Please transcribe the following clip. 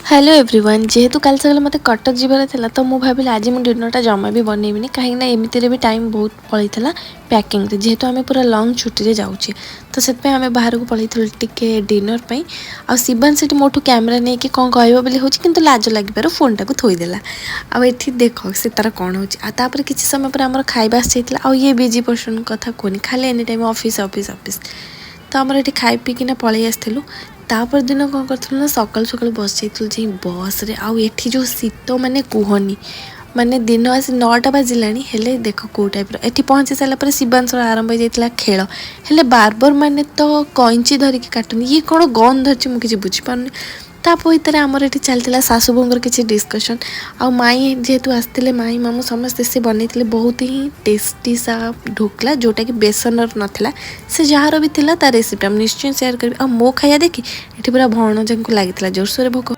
Hello everyone, ଯେହେତୁ କାଲି ସକାଳେ ମୋତେ କଟକ ଯିବାର ଥିଲା, ତ ମୁଁ ଭାବିଲି ଆଜି ମୁଁ ଡିନରଟା ଜମା ବି ବନେଇବିନି, କାହିଁକିନା ଏମିତିରେ ବି ଟାଇମ୍ ବହୁତ ପଳେଇଥିଲା ପ୍ୟାକିଂରେ। ଯେହେତୁ ଆମେ ପୁରା ଲଙ୍ଗ୍ ଛୁଟିରେ ଯାଉଛେ, ତ ସେଥିପାଇଁ ଆମେ ବାହାରକୁ ପଳେଇଥିଲୁ ଟିକେ ଡିନର ପାଇଁ। ଆଉ ଶିବାନ ସେଠି ମୋଠୁ କ୍ୟାମେରା ନେଇକି କ'ଣ କହିବ ବୋଲି ହେଉଛି, କିନ୍ତୁ ଲାଜ ଲାଗିବାରୁ ଫୋନ୍ଟାକୁ ଥୋଇଦେଲା। ଆଉ ଏଠି ଦେଖ ସେ ତାର କ'ଣ ହେଉଛି। ଆଉ ତାପରେ କିଛି ସମୟ ପରେ ଆମର ଖାଇବା ଆସିଯାଇଥିଲା। ଆଉ ଇଏ ବିଜି ପର୍ସନ୍ କଥା କୁହନି, ଖାଲି any time office, office, office. ତ ଆମର ଏଠି ଖାଇ ପିଇକିନା ପଳେଇ ଆସିଥିଲୁ। ତାପର ଦିନ କ'ଣ କରିଥିଲୁ ନା, ସକାଳୁ ସକାଳୁ ବସିଯାଇଥିଲୁ ଯାଇ ବସ୍ରେ। ଆଉ ଏଠି ଯେଉଁ ଶୀତ, ମାନେ କୁହନି, ମାନେ ଦିନ ଆସି 9ଟା ବାଜିଲାଣି, ହେଲେ ଦେଖ କେଉଁ ଟାଇପ୍ର। ଏଠି ପହଞ୍ଚି ସାରିଲା ପରେ ଶିବାଂଶର ଆରମ୍ଭ ହେଇଯାଇଥିଲା ଖେଳ। ହେଲେ ବାର୍ବର ମାନେ ତ କଇଁଚି ଧରିକି କାଟୁନି, ଇଏ କ'ଣ ଗନ୍ ଧରିଛି, ମୁଁ କିଛି ବୁଝିପାରୁନି। ତା ଭିତରେ ଆମର ଏଠି ଚାଲିଥିଲା ଶାଶୁ ବୋହୂଙ୍କର କିଛି ଡିସ୍କସନ୍। ଆଉ ମାଇଁ ଯେହେତୁ ଆସିଥିଲେ, ମାଇଁ, ମାମୁଁ ସମସ୍ତେ, ସେ ବନେଇଥିଲେ ବହୁତ ହିଁ ଟେଷ୍ଟି ସା ଢୋକଲା, ଯେଉଁଟାକି ବେସନର ନଥିଲା। ସେ ଯାହାର ବି ଥିଲା, ତା ରେସିପିଟା ମୁଁ ନିଶ୍ଚୟ ସେୟାର କରିବି। ଆଉ ମୋ ଖାଇବା ଦେଖି ଏଠି ପୁରା ଭଣଜାଙ୍କୁ ଲାଗିଥିଲା ଜୋରସୋରରେ ଭୋକ।